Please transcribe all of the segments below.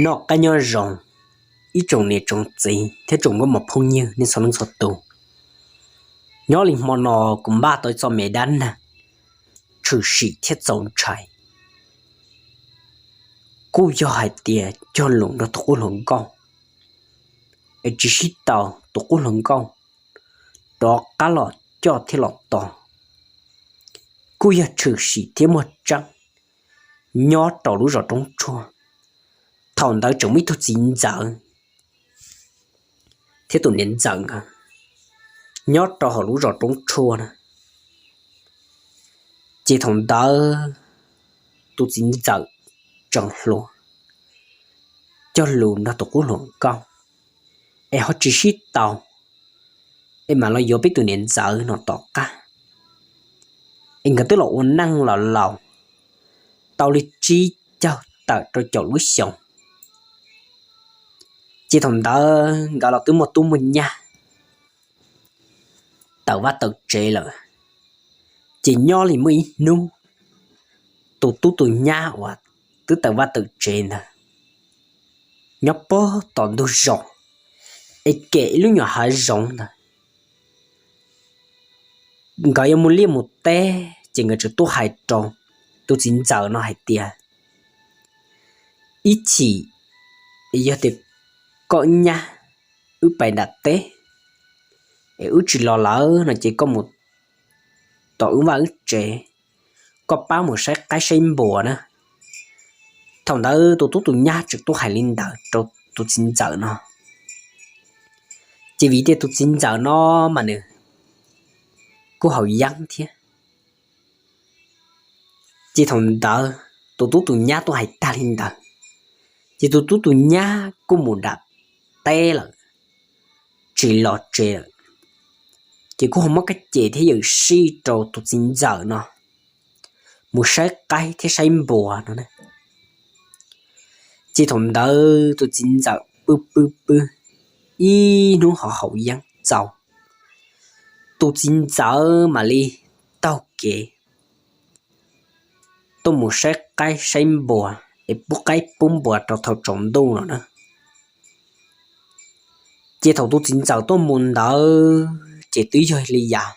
Noj qab nyob zoo, ib tsoom niam tsoom txiv thiab tsoom nkauj muam phooj ywg nej txhua leej txhua tus. Nyob li hmo no kuv npaj tau ib txoj me dab neeg tshwm sim thiab txaus ntshai. Kuj yog hais tias cog lus nrog tus qub hluas nkauj, es tsis sib tau, tus qub hluas nkauj rov qab los coj thiab los tos. Kuj yog tshwm sim thiab muaj tseeb nyob rau lub zos Roob Tshuaj. Thaum ntawd tseem muaj ib tug txiv ntxawm thiab tus niam ntxawm nkawd nyob rau hauv lub zos Roob Tshuaj na. Ces thaum ntawd tus txiv ntxawm tseem hluas, cog lus nrog tus qub hluas nkauj, es ho tsis sib tau, es mam los yuav peb tus niam ntxawm no tom qab. Es nkawd twb los ua neej los laus tau li tsib caug tawm rau caum lub xyoos. Ces thaum ntawd nkawd los twb muaj tub muaj nyab tawm vaj tawm tsev lawm. Ces nyob li muaj ib hnub, tus tub tus nyab uas twb tawm vaj tawm tsev ntawd nyob puag tom ntug zos, es kem ib lub nyuam hav zoov ntawd. Nkawd yuav mus liaj mus teb, ces nkawd tseem tuaj hais rau tus txiv ntxawm no hais tias, ib chim yog tias koj nyab wb pais nram teb, es wb tsis los lawm no ces koj mus tom wb vaj wb tsev, koj pab mus saib qaib saib npua na. Thaum ntawd tus tub tus nyab tseem tuaj hais li ntawd rau tus txiv ntxawm no. Ces vim tias tus txiv ntxawm no mas nws kuj haus yeeb thiab. Ces thaum ntawd tus tub tus nyab tuaj hais tag li ntawd, ces tus tub tus nyab kuj mus nram teb lawm, tsis los tsev lawm. Ces kuj ho muab kab ces thiab yawm sij rau tus txiv ntxawm no mus saib qaib thiab saib npua no. Ces thaum ntawd tus txiv ntxawm pw pw pw ib hnub ho haus yeeb txaus, tus txiv ntxawm mam li taug kev tuaj mus saib qaib saib npua, es pub qaib pub npua rau thaum tsaus ntuj no na. Ces thaum tus txiv ntxawm tuaj mus ntawd ces twb yog li yam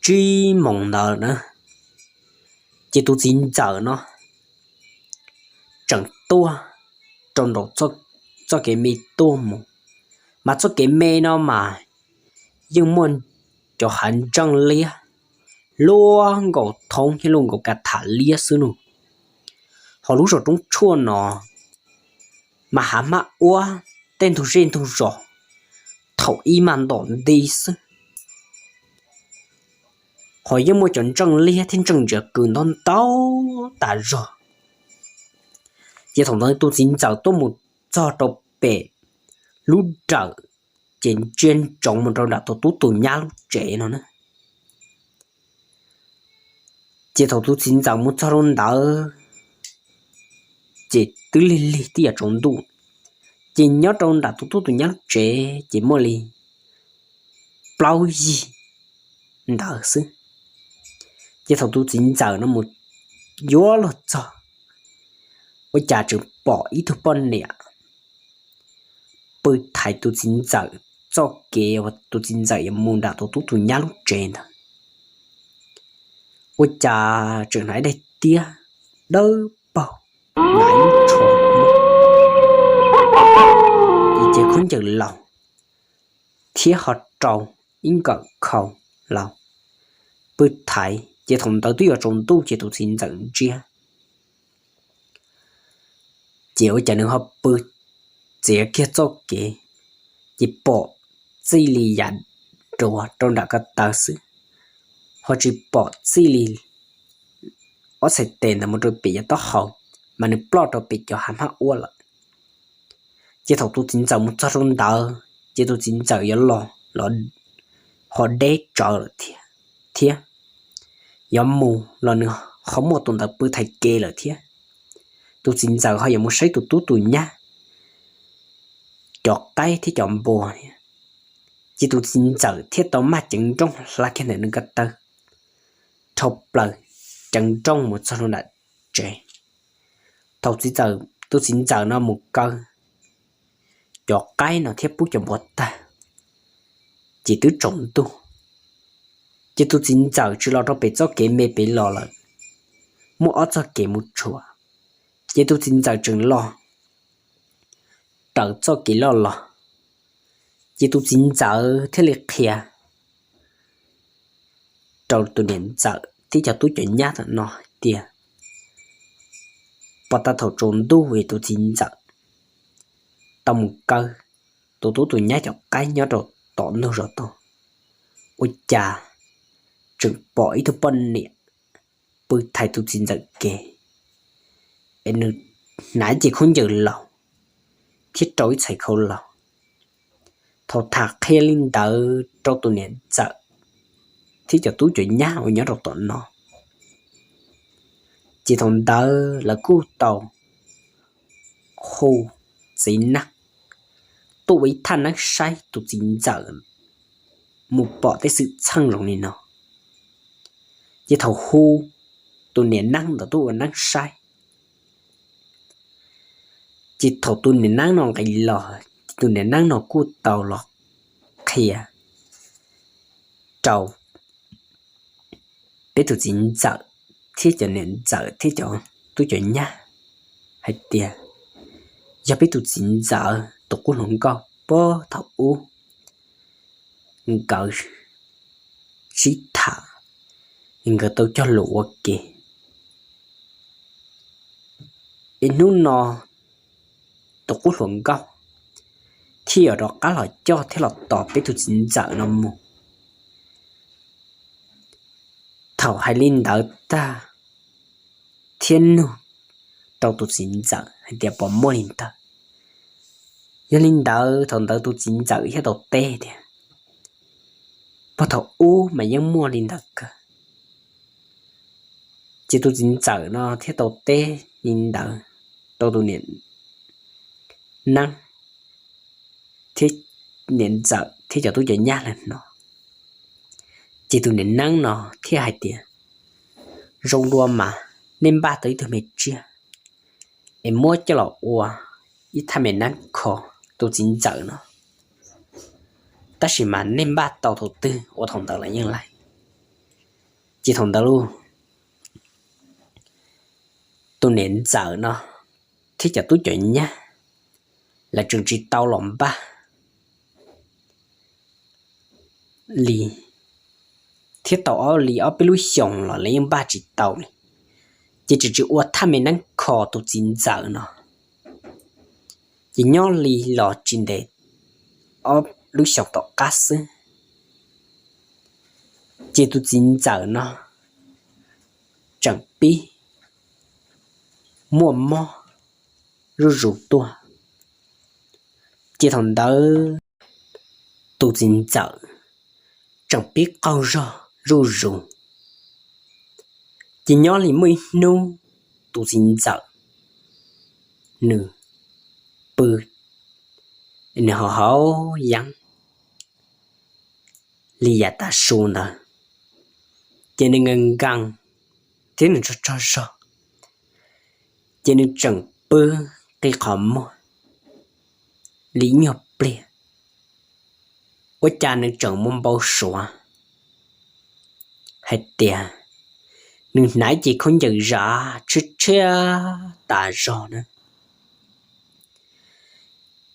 tsib moos ntawd na. Ces tus txiv ntxawm no tseem tuaj rau nraum txoj kev me tuaj mus, mas txoj kev me no mas yeej muaj cov hav ntseej liab luaj nkaus thoob thiab luaj nkaus ka tham liab xwb no. Hos lub zos Roob Tshuaj no mas hav hmab uab tej ntug zej ntug zos thaum ib mas ntom nti xwb, hos yeej muaj cov ntseej liab thiab ntseej ntsiav kws ntaub ntau tas zog. Ces thaum ntawd tus txiv ntxawm tuaj mus txog rau pem lub rawm, ces ntsia ntsoov mus rau nram tus tub tus nyab lub tsev no na. Ces thaum tus txiv ntxawm mus txog rau ntawd, ces twb lig lig twb yuav tsaus ntuj, ces nyob rau nram tus tub tus nyab lub tsev ces muaj li plaub yig ntawd xwb. Ces thaum tus txiv ntxawm no mus yuav luag txog, ua cas tseem pom ib tug poj niam pw thaiv tus txiv ntxawm txoj kev uas tus txiv ntxawm yuav mus nram tus tub tus nyab lub tsev ntawd. Ua cas tseem hnav ib daim tiab dawb paug, hnav ib ntsho, ces khaub ncaws laus, thiab ho rau ib nkawm khau laus pw thaiv. Ces thaum ntawd twb yuav tsaus ntuj ces tus txiv ntxawm ntsia, ces ua cas nws ho pw txiav kiag txoj kev, ces pom txij li yav duav rau nram ko taw xwb, ho tsis pom txij li ob txhais tes ntawd mus rau pem yav taub hau, mas nws ploj rau pem cov hav hmab uab lawm. Ces thaum tus txiv ntxawm mus txog rau ntawd ces tus txiv ntxawm yuav los los ho deb tsawv lawm thiab, yuav mus los nws ho muaj tus ntawd pw thaiv kev lawm thiab. Tus txiv ntxawm ho yuav mus saib tus tub tus nyab cov qaib thiab cov npua thiab. Ces tus txiv ntxawm thiaj tau maj ceev nrooj hla kiag ntawm nws ko taw dhau plaws ceev nrooj mus txog rau nram tsev. Thaum tus txiv ntxawm no mus kaw cov qaib no thiab pub cov npua tag, ces twb tsaus ntuj. Ces tus txiv ntxawm tsis los rau pem txoj kev me pem los lawm, muaj ob txoj kev mus tshuam. Ces tus txiv ntxawm tseem los raws txoj kev loj los, ces tus txiv ntxawm thiaj li qhia rau tus niam ntxawm thiab cov tub cov nyab no hais tias, pos tas thaum tsaus ntuj es tus txiv ntxawm tau mus kaw tus tub tus nyab cov qaib nyob rau tom ntug zos tod, ua cas tseem pom ib tug poj niam pw thaiv tus txiv ntxawm kev, es nws hnav ib ce khaub ncaws laus thiab rau ib txhais khau laus. Thaum tham qhia li ntawd rau tus niam ntxawm thiab cov tub cov nyab uas nyob rau tom no, ces thaum ntawd lawv kuj tau hu txiv neeb tuaj ua ib thaj neeb saib tus txiv ntxawm mus pom tej xwm txheej zoo li no. Ces thaum hu tus niam neeb ntawd tuaj ua neeb saib, ces thaum tus niam neeb no nqis los ces tus niam neeb no kuj tau los qhia rau peb tus txiv ntxawm thiab cov niam ntxawm thiab cov tub cov nyab hais tias yog peb tus txiv ntxawm tus qub hluas nkauj puag thaum ub nkawd sib tham, nkawd tau cog lus ua ke, es hnub no tus qub hluas nkauj thiaj yuav rov qab los coj thiab los tos peb tus txiv ntxawm no mus. Thaum hais li ntawd tag thiab nug rau tus txiv ntxawm hais tias puas muaj li ntawd. Yog li ntawd thaum ntawd tus txiv ntxawm thiaj tau teb tias, puag thaum ub mas yeej muaj li ntawd kawg. Ces tus txiv ntxawm no thiaj tau teb li ntawd rau tus niam neeb thiab, niam ntxawm thiab cov tub cov nyab lawv no. Ces tus niam neeb no thiaj hais tias, zoo dua mas nej npaj tau ib tug me tsiaj es muab coj los ua ib thaj me neeb kho tus txiv ntxawm no, tab sis mas nej npaj tau thaum twg ua thaum ntawd los yeej laij. Ces thaum ntawd tus niam ntxawm no thiab cov tub cov nyab lawv tseem tsis tau los npaj li, thiab tau ob li ob peb lub xyoos los lawv yeej npaj tsis tau li, ces tseem tsis ua thaj me neeb kho tus txiv ntxawm no. Ces nyob li los tsis ntev ob lub xyoos tom qab xwb, ces tus txiv ntxawm no tseem pib muaj mob zuj zus tuaj. Ces thaum ntawd tus txiv ntxawm tseem pib qaug zog zuj zus. Ces nyob li muaj ib hnub tus txiv ntxawm nws pw, nws haus haus yeeb li yav tav su ntawd, ces nws nkees nkees thiab nws tsaug tsaug zog, ces nws tseem pw qi qhov muag li ib nyuag pliag, ua cas nws tseem muaj npau suav hais tias nws hnav ib ce khaub ncaws zam tshiab tshiab tas zog na.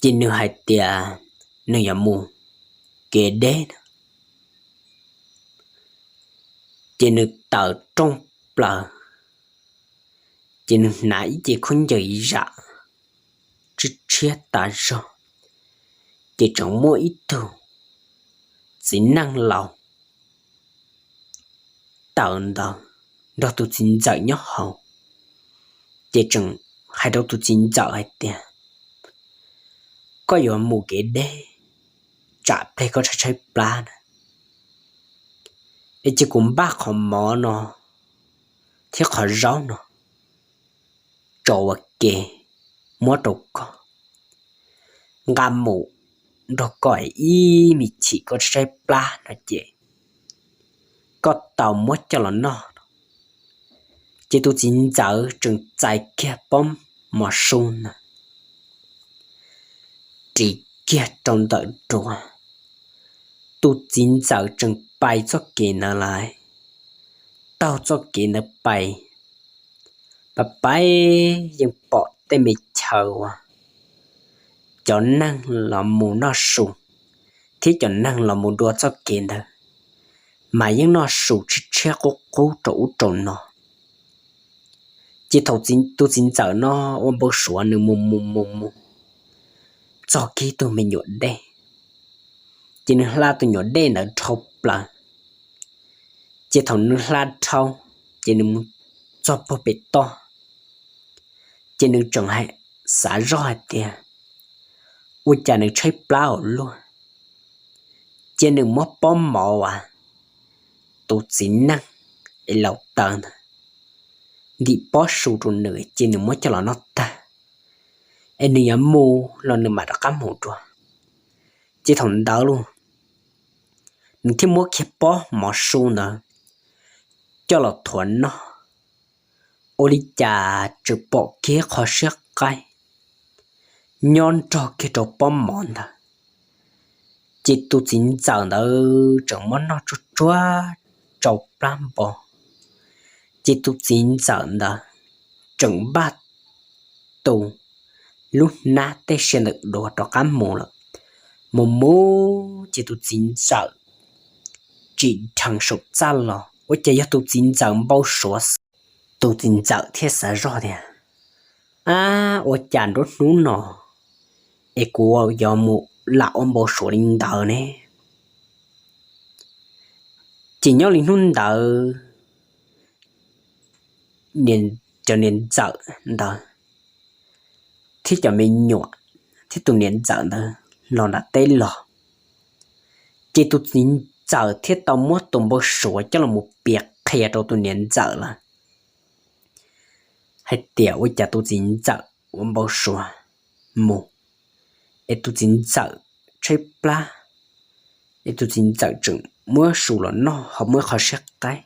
Ces nws hais tias nws yuav mus kev deb na. Ces nws tawm rooj plaws, ces nws hnav ib ce khaub ncaws zam tshiab tshiab tas zog, ces tseem muaj ib tug txiv neej laus tawm ntawd nrog tus txiv ntxawm nyob hauv. Ces tseem hais rau tus txiv ntxawm hais tias, koj yuav mus kev deb, tsam pleg koj tshaib tshaib plab na, es cia kuv npaj qhov mov no thiab qhov zaub no tso ua ke muab rau koj, nqa mus nrog koj ib me chim koj tshaib plab no ces koj tau muab coj los noj. Ces tus txiv ntxawm tseem txais kiag pob mos su ntawd ris kiag rau ntawm duav. Tus txiv ntxawm tseem pais txoj kev ntawd lawm, taug txoj kev ntawd pais, pais pais yeej pom tej me chaw uas cov neeg los mus noj su thiab cov neeg los mus dua txoj kev ntawd, mas yeej noj su tshiab tshiab qub qub rau ub rau no. Ces thaum tus txiv ntxawm no ua npau suav nws mus mus mus mus txog kiag tus me nyuam dej, ces nws hla tus nyuam dej ntawd dhau plaws. Ces thaum nws hla dhau, ces nws mus txog puag pem toj, ces nws tseem xav zoj hais tias ua cas nws tshaib plab ua luaj. Ces nws muab pob mov uas tus txiv neej es laus taws ntawd ntim pob su rau nws, ces nws muab coj los noj tag, es nws yuav mus los nws mam rov qab mus dua. Ces thaum ntawd los nws thiaj muab kiag pob mov su ntawd coj los thuav noj. Ua li cas tseem pom kiag qho siab qaib nyob nrog kiag rau pob mov ntawd. Ces tus txiv ntxawm ntawd tseem muab noj tsuag tsuag tsau plab npo. Ces tus txiv ntxawm ntawd tseem npaj tus lub hnab tej sia ntawm duav rov qab mus lawm. Mus mus ces tus txiv ntxawm tsim dheev saum txaj los, ua cas yog tus txiv ntxawm npau suav xwb. Tus txiv ntxawm thiaj xav zoj tias, ab, ua cas nruab hnub no es kuv yuav mus lam ua npau suav li ntawd ne? Ces nyob li hnub ntawd, cov niam ntxawm ntawd thiab cov me nyuam thiab tus niam ntxawm ntawd los nram teb los. Ces tus txiv ntxawm thiaj tau muab tus npau suav coj los mus piav qhia rau tus niam ntxawm lawm hais tias ua cas tus txiv ntxawm ua npau suav mus, es tus txiv ntxawm tshaib plab, es tus txiv ntxawm tseem muab su los noj ho muaj qhov siab qaib.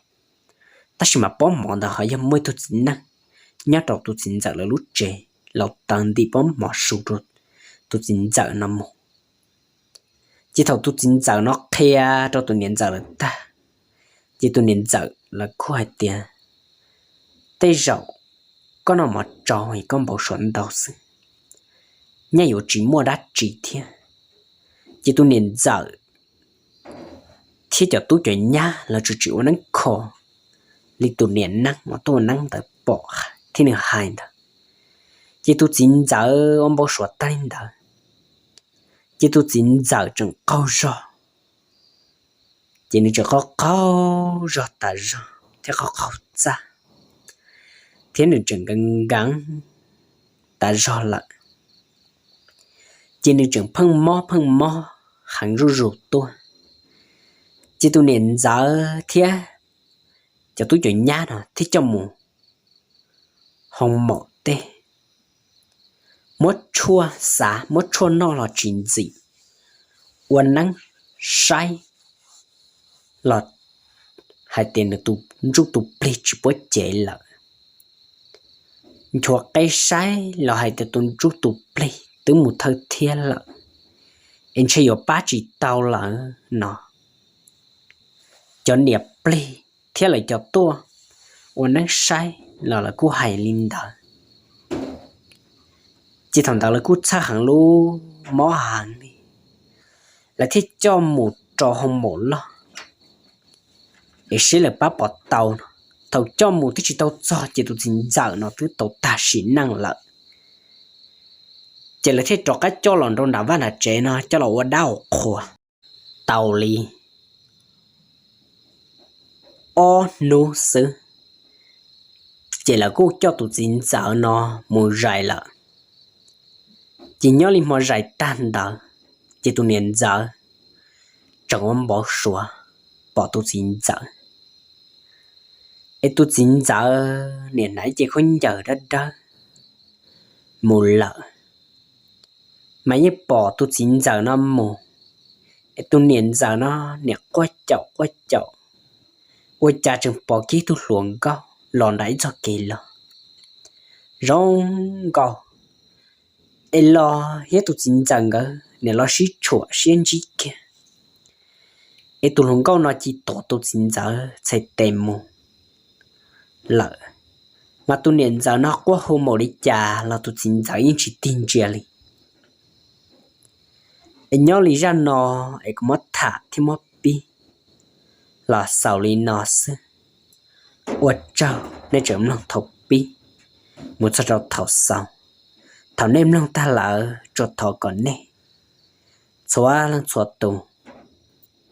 Tab sis mas pob mov ntawd ho yog muaj ib tug txiv neej nyob rau tus txiv ntxawm lawv lub tsev los taw ntim pob mov su rau tus txiv ntxawm no mus. Ces thaum tus txiv ntxawm no qhia rau tus niam ntxawm lawv tag, ces tus niam ntxawm lawv kuj hais tias, tej zaum koj noj mov tsau es koj npau suav ntau xwb, nyaj yuav tsis muaj dab tsi thiab. Ces tus niam ntxawm thiab cov tub cov nyab los tseem tsis ua neeb kho li tus niam neeb uas tuaj ua neeb ntawd pom thiab nws hais ntawd. Ces tus txiv ntxawm ua npau suav tag li ntawd, ces tus txiv ntxawm tseem qaug zog, ces nws tseem qaug qaug zog tas zog thiab qaug qaug txaj, thiab nws tseem nkees nkees tas zog lawm. Ces nws tseem pheej mob pheej mob heev zuj zus tuaj. Ces tus niam ntxawm thiab cov tub cov nyab no thiaj coj mus hoo maum teb, muab tshuaj xav muab tshuaj noj los tsis ntxim, ua neeb saib los hais tias nws tus ntsuj tus plig tsis puab cev lawm. Nchuav qe saib los hais tias tus ntsuj tus plig twb mus thawj thiab lawm, es ntshe yuav pab tsis tau lawm no. Cov niam plig thiab lawv cov tuaj ua neeb saib los lawv kuj hais li ntawd. Ces thaum ntawd lawv kuj txhawj heev lub mob heev li, lawv thiaj coj mus rau hoo maum loj es seb lawv pab puas tau no. Thaum coj mus twb tsis tau txog ces tus txiv ntxawm no twb tau tag sim neej lawm. Ces lawv thiaj rov qab coj los rau nram vaj nram tsev no coj los ua dab ua qhuas. Tau li ob hnub xwb, ces lawv kuj coj tus txiv ntxawm no mus zais lawm. Ces nyob li hmo zais tag ntawd, ces tus niam ntxawm tseem ua npau suav pom tus txiv ntxawm, es tus txiv ntxawm niam hnav ib ce khaub ncaws dawb dawb mus lawm. Mas yeej pom tus txiv ntxawm no mus, es tus niam ntxawm no niam quaj caum quaj caum, ua cas tseem pom kiag ib tug hluas nkauj los nram ib txoj kev los. zoo nkauj, es los thiab tus txiv ntxawm nkawd nim los sib tshuam siab ntsib kiag. Es tus hluas nkauj no cia li tuav tus txiv ntxawm txhais tes mus lawm, mas tus niam ntxawm no quaj hu npaum li cas los tus txiv ntxawm yeej tsis tig ntsia li. Es nyob li zaj no es kuv muab tham thiab muab pib los xaus li no xwb. Ua tsaug nej tseem mloog thaum pib mus txog rau thaum xaus. Thaum nej mloog tag lawm tsuas thov kom nej txhua leej txhua tus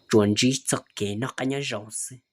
tsuas ntsib txoj kev noj qab nyob zoo xwb.